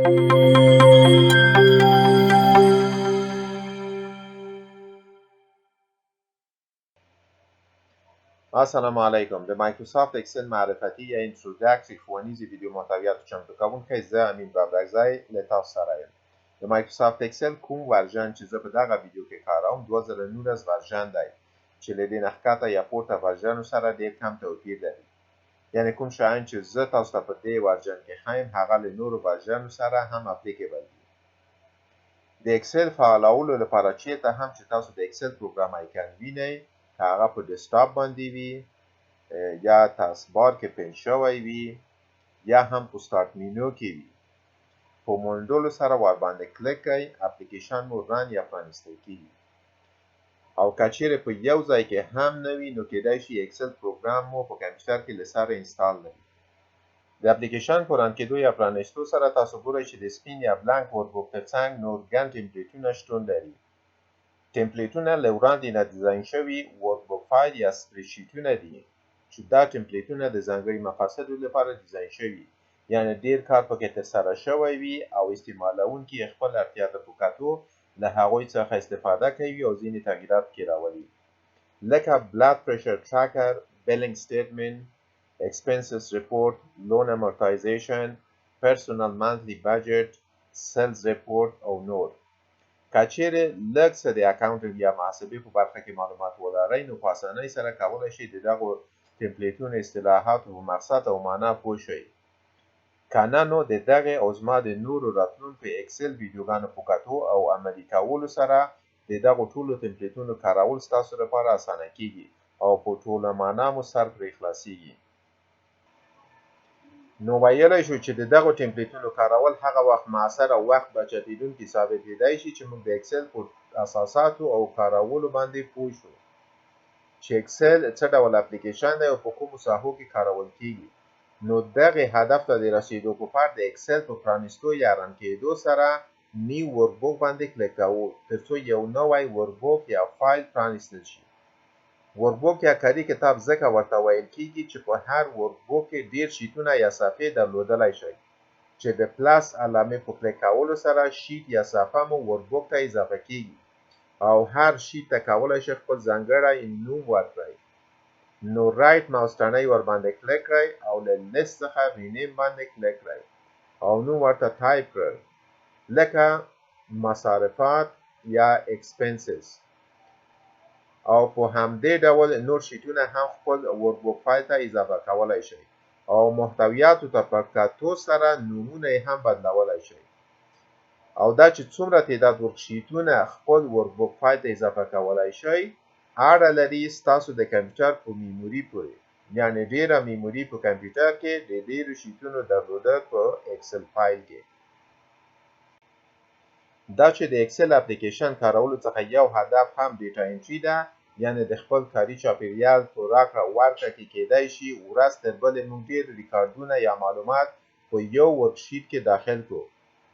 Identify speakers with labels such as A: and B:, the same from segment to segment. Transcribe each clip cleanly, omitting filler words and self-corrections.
A: السلام علیکم. د مایکروسافټ اکسل معرفتي یا introductory ښوونیزې ویډیو محتویاتو چمتو کوونکی زه امین ببرکزی له تاسو سره یم. د مایکروسافټ اکسل کوم version چې زه په دغه ویډیو کې کاروم 2019 version دی چې له دې نه ښکته یا پورته version و سره ډیر کم توپیر لري. یعنی کوم شیان چې زه تاسو ته په دې version کې ښیم هغه له نورو version و سره هم applicable دي. د اکسل فعالولو لپاره چیرته هم چې تاسو د اکسل پروګرام icon وینئ، که هغه په desktop باندې وي یا taskbar کې pin شوی وي یا هم په start menu کې وي، په موندلو سره ورباندې کلیک کړئ، اپلیکیشن مو run یا پرانیستل کیږي. او که چیرې په یو ځای کې هم نه وي نو کیدای شي اکسل پروګرام مو په کمپیوټر کې له سره install نه وي. د اپلیکیشن په run کېدو یا پرانیستو سره تاسو ګورئ چې د سپین یا blank workbook ترڅنګ نور ګڼ template ونه شتون لري. template ونه له وړاندې نه ډیزاین شوي workbook فایل یا spreadsheet ونه دي چې دا template ونه د ځانګړي مقاصدو لپاره ډیزاین شوي، یعنی ډیر کار پکې ترسره شوی وي او استعمالوونکي یې خپل اړتیا ته په کتو له هغوی څخه استفاده کوي او ځینې تغییرات پکې راولي، لکه blood pressure tracker، billing statement، expenses report، loan amortization، personal monthly budget، sales report او نور. که چیرې لږ څه د accounting یا محاسبې په برخه کې معلومات ولرئ نو په اسانۍ سره کولی شئ د دغو template ونو اصطلاحاتو په مقصد او معنا پوه شئ. که نه نو د دغې او زما د نورو راتلونکو اکسل ویډیوګانو په کتو او عملي کولو سره د دغو ټولو template ونو کارول ستاسو لپاره اسانه کیږي او په ټوله معنا مو سر پرې خلاصیږي. نو ویلی شو چې د دغو template ونو کارول هغه وخت موثر او وخت بچتېدونکي ثابتېدای شي چې موږ د اکسل په اساساتو او کارولو باندې پوه شو چې اکسل څه ډول اپلیکیشن دی او په کومو ساحو کې کارول کیږي. نو دغې هدف ته د رسیدو په پار د اکسل په پرانیستو یا run کېدو سره new workbook باندې کلیک کوو ترڅو یو نوی workbook یا فایل پرانیستل شي. workbook یا کاري کتاب ځکه ورته ویل کیږي چې په هر workbook کې ډیر sheet ونه یا صفحې درلودلی شئ چې د plus علامې په کلیک کولو سره sheet یا صفحه مو workbook ته اضافه کیږي او هر sheet ته کولی شئ خپل ځانګړی نوم ورکړئ. نو right mouse تڼۍ ورباندې کلیک کړئ او له لیست څخه rename باندې کلیک کړئ او نوم ورته تایپ کړئ، لکه مصارفات یا expenses، او په همدې ډول نور sheet ونه هم خپل workbook فایل ته اضافه کولی شئ او محتویاتو ته په کتو سره نومونه یې هم بدلولی شئ. او دا چې څومره تعداد worksheet ونه خپل workbook فایل ته اضافه کولی شئ اړه لري ستاسو د کمپیوټر په memory پورې، یعنی ډیره memory په کمپیوټر کې د ډیرو sheet ونو درلودل په اکسل فایل کې. دا چې د اکسل اپلیکیشن کارولو څخه یو هدف هم data entry ده، یعنی د خپل کاري چاپیریال په راکړه ورکړه کې کیدای شي ورځ تر بلې موږ ډیر ریکارډونه یا معلومات په یو worksheet کې داخل کړو،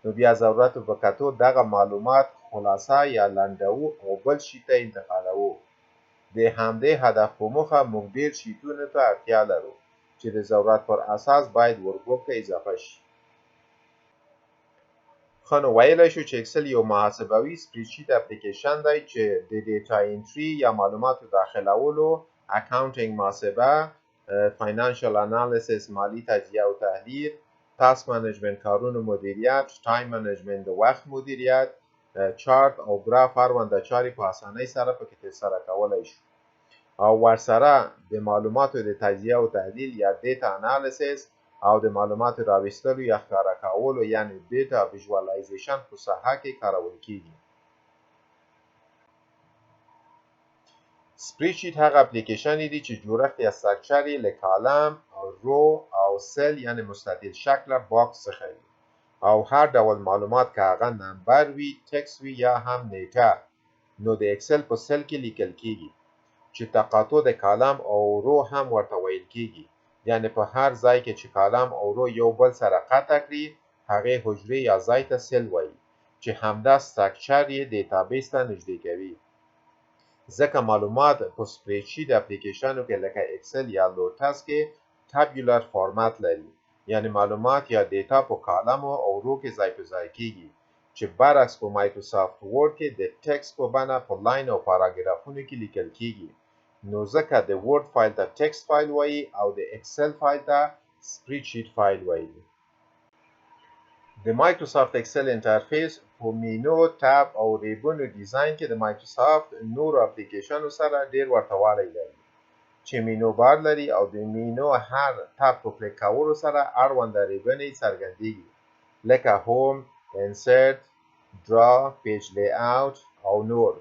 A: نو بیا ضرورت په کتو دغه معلومات خلاصه یا لنډوو او بل sheet ته انتقالوو. د همدې هدف په موخه موږ ډیر sheet ونو ته اړتیا لرو چې د ضرورت پر اساس باید workbook ته اضافه شي. ښه، نو ویلی شو چې اکسل یو محاسبوي spreadsheet اپلیکیشن دی چې د data entry یا معلوماتو داخلولو، accounting محاسبه، financial analysis مالی تجزیه او تحلیل، task management کارونو مدیریت، time management د وخت مدیریت، چارت او ګراف اړونده چارې په اسانۍ سره پکې ترسره کولی شو او ورسره د معلوماتو د تجزیه او تحلیل یا data analysis او د معلوماتو راویستلو یا ښکاره کولو یعنی data visualization په ساحه کې کارول کیږي. spreadsheet هغه اپلیکیشن دي چې جوړښت یا structure یې له column، row او cell یعنی مستطیل شکله box څخه وي او هر ډول معلومات که هغه number وي، text وي یا هم نیټه نو د اکسل په cell کې لیکل کیږي چې تقاطع د column او row هم ورته ویل کیږي، یعنی په هر ځای کې چې column او row یو بل سره قطع کړي هغې حجرې یا ځای ته cell وایي چې همدا structure یې database ته نږدې کوي. ځکه معلومات په spreadsheet اپلیکیشنو کې لکه اکسل یا لوټس کې tabular format لري یعنې معلومات یا data په کالمو او row کې ځای په ځای کیږي، چې برعکس په مایکروسافټ ورډ کې د ټیکسټ په بڼه په line او پاراګرافونو کې لیکل کیږي. نو ځکه د ورډ فایل ته text file وایي او د اکسل فایل ته spreadsheet file وایي. د مایکروسافټ اکسل interface په menu، tab او ribbon و design کې د مایکروسافټ نورو اپلیکیشنو سره ډیر ورته والی لري، چې menu bar لري او د مینو هر tab په کلیک کولو سره اړونده ribbon یې څرګندیږي، لکه home، insert، draw، page layout او نور.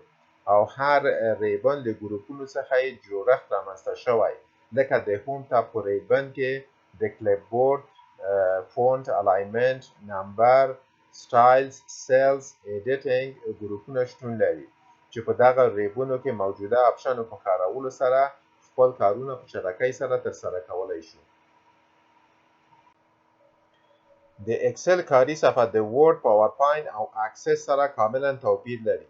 A: او هر ribbon له ګروپونو څخه یې جوړښت رامنځته شوی، لکه د home tab په ribbon کې د clipboard، font، alignment، number، styles، cells، editing ګروپونه شتون لري، چې په دغه ribbon و کې موجوده option و په کارولو سره خپل کارونه په چټکۍ سره ترسره کولی شو. د اکسل کاري صفحه د ورډ، پاورپاینټ او اکسس سره کاملا توپیر لري،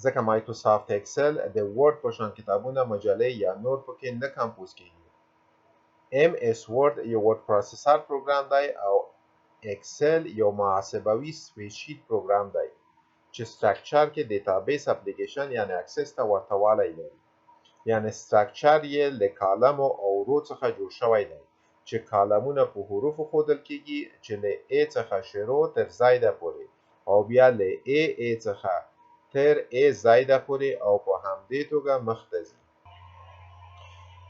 A: ځکه مایکروسافټ اکسل د ورډ په شان کتابونه، مجلې یا نور پکې نه compose کیږي. MS Word یو word processor پروګرام دی او اکسل یو محاسبوي spreadsheet پروګرام دی، چې structure کې database اپلیکیشن یعنې اکسس ته ورته والی لري. یعنې structure یې له کالمو او row څخه جوړ شوی دی، چې کالمونه په حروفو ښودل کیږي، چې له A څخه شروع تر Z پورې او بیا له AA څخه تر AZ پورې او په همدې توګه مخته ځي،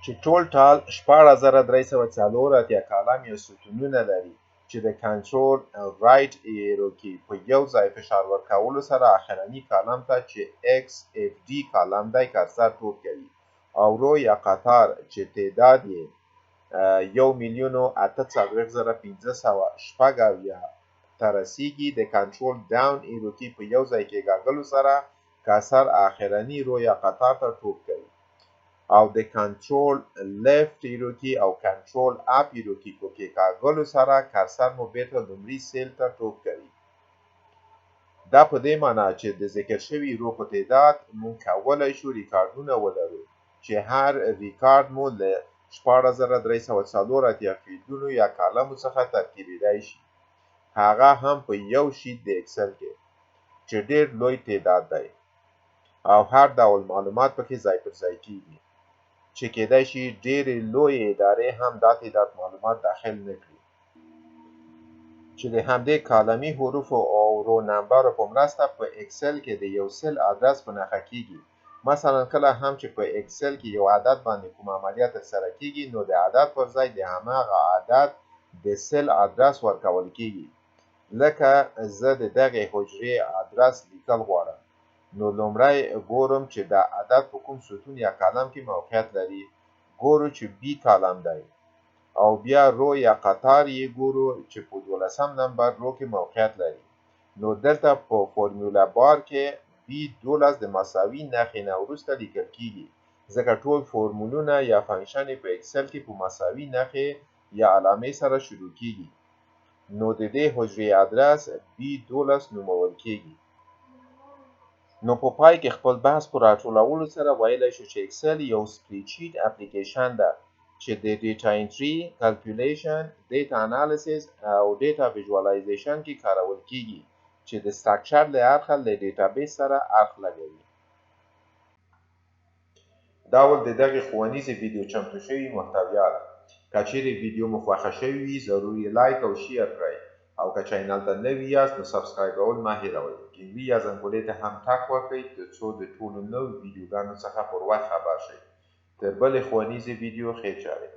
A: چې ټول ټال 16,384 کالم یا ستونونه لري، چې د control right arrow key په یو ځای فشار ورکولو سره اخرني کالم ته چې XFD کالم دی cursor ټوپ کوي، او row یا قطار چې تعداد یې 1,048,576 ته رسیږي د control down arrow key په یو ځای کېکاږلو سره cursor اخرني row یا قطار ته ټوپ کوي، او د control left arrow key او control up arrow key په کېکاږلو سره cursor مو بیرته لومړي cell ته ټوپ کوي. دا په دې معنا چې د ذکر شوي row په تعداد موږ کولی شو ریکارډونه ولرو، چې هر ریکارډ مو له 16,384 فیلدونو یا کالمو څخه ترکیبېدای شي، هغه هم په یو sheet د اکسل کې، چې ډیر لوی تعداد دی او هر ډول معلومات پکې ځای پر ځای کیږي، چې کیدای شي ډېرې لویې ادارې هم دا تعداد معلومات داخل نه کړي، چې د همدې کالمي حروفو او row نمبرو په مرسته په اکسل کې د یو cell ادرس په نښه کیږي. مثلا کله هم چې په اکسل کې یو عدد باندې کومه عملیه ترسره کیږي، نو د عدد پر ځای د هماغه عدد د cell ادرس ورکول کیږي. لکه زه د دغې حجرې ادرس لیکل غواړم، نو لومړی ګورم چې دا عدد په کوم ستون یا کالم کې موقعیت لري، ګورو چې B کالم دی، او بیا row یا قطار یې ګورو چې په 12 نمبر row کې موقعیت لري. نو دلته په formula bar کې B12 د مساوي نښې نه وروسته لیکل کیږي، ځکه ټول فورمولونه یا function په اکسل کې په مساوي نښې یا علامې سره شروع کیږي. نو د دې حجرې ادرس B12 نومول کیږي. نو په پای کې خپل بحث په راټولولو سره ویلی شو چې اکسل یو spreadsheet اپلیکیشن ده، چې د data entry، calculation، data analysis او data visualization کې کارول کیږي، چې د structure له اړخه له database سره اړخ لګوي. دا ول د دغې ښوونیزې ویډیو چمتو شوي محتویات. که چیرې ویډیو مو خوښه شوې وي، ضرور یې like او share کړئ، او که channel ته نوي یاست نو subscribe ول مه هېروئ. ګنډي یا زنګولې ته هم ټک ورکړئ ترڅو د ټولو نوو ویډیوګانو څخه پر وخت خبر شئ. تر بلې ښوونیزې ویډیو، خیر چارې.